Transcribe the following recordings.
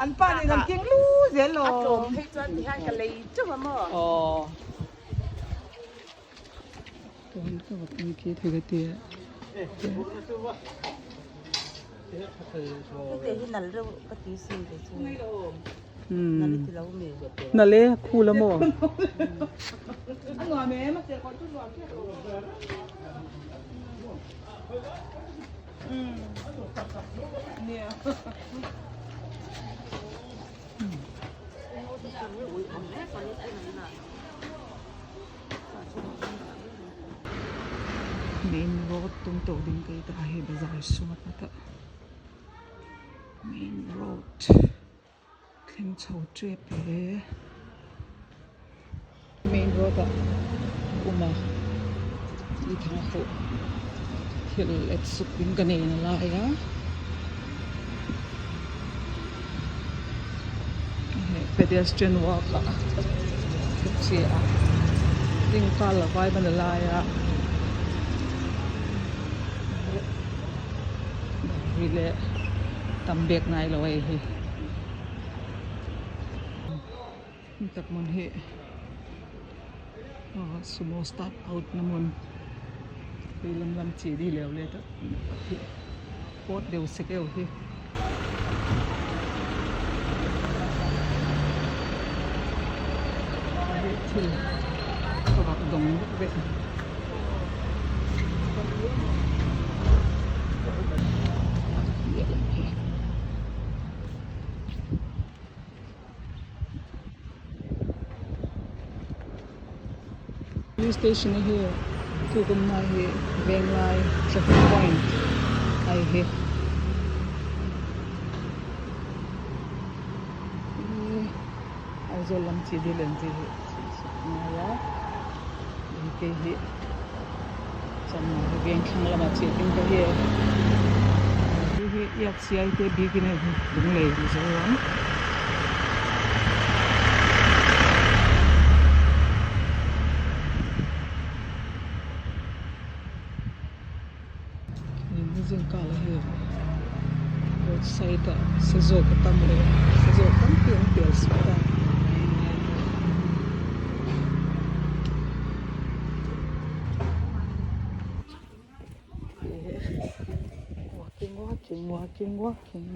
An pa nen an keng lu zel lo. Nale khul a maw? Main road tum tawh ding ka ita hi bazar suat a ta main road thleng chho tep hle main road ah awm a ni thang pawh thil let suk ding ka nei na lai a pedestrian walk ah ka che a ring kal a vai ban a lai a ri leh tam bek ngai lo hei hi tak hmun hi sumo start out na hmun hei lam lam chi di leu le tak hi pawt deuh sek deuh hi. Thil ka vak dawng vek vek. Police station a hi thuk awmna hi Venglai traffic point a hi Aizawl lam chi dil an tih hi ngai a hei hi chuan veng thlang lamah chih ding te hi hei hi iak siai te bikin a Lunglei Mizoram. Road side ah sazawk a tam leh a sazawk tam pi an pial suat a. Walking walking walking walking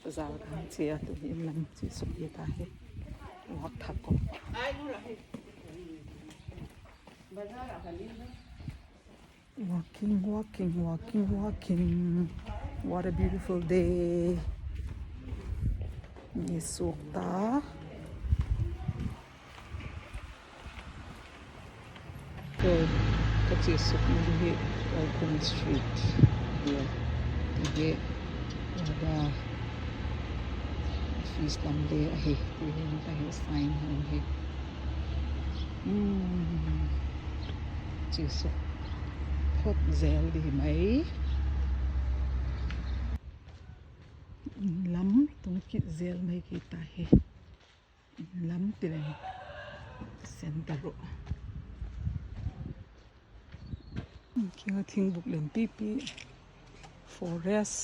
bazar kan chi a tuni in lam chi suk hi ta hi walk thak kawp. Walking walking walking walking what a beautiful day ni suk ta. Ka chi suk na hi Welcome Street ania ti hi Radha office lam te a hi tih hi tlai hi sign a awm hi umm chi suk phawt zel di mai lam tung kih zel mai khi ta hi. Lam ti leh center rawh khinga thing buk lem pi pi forest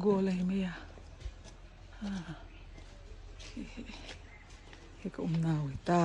goal a ni mai a hei ka awm nau ta.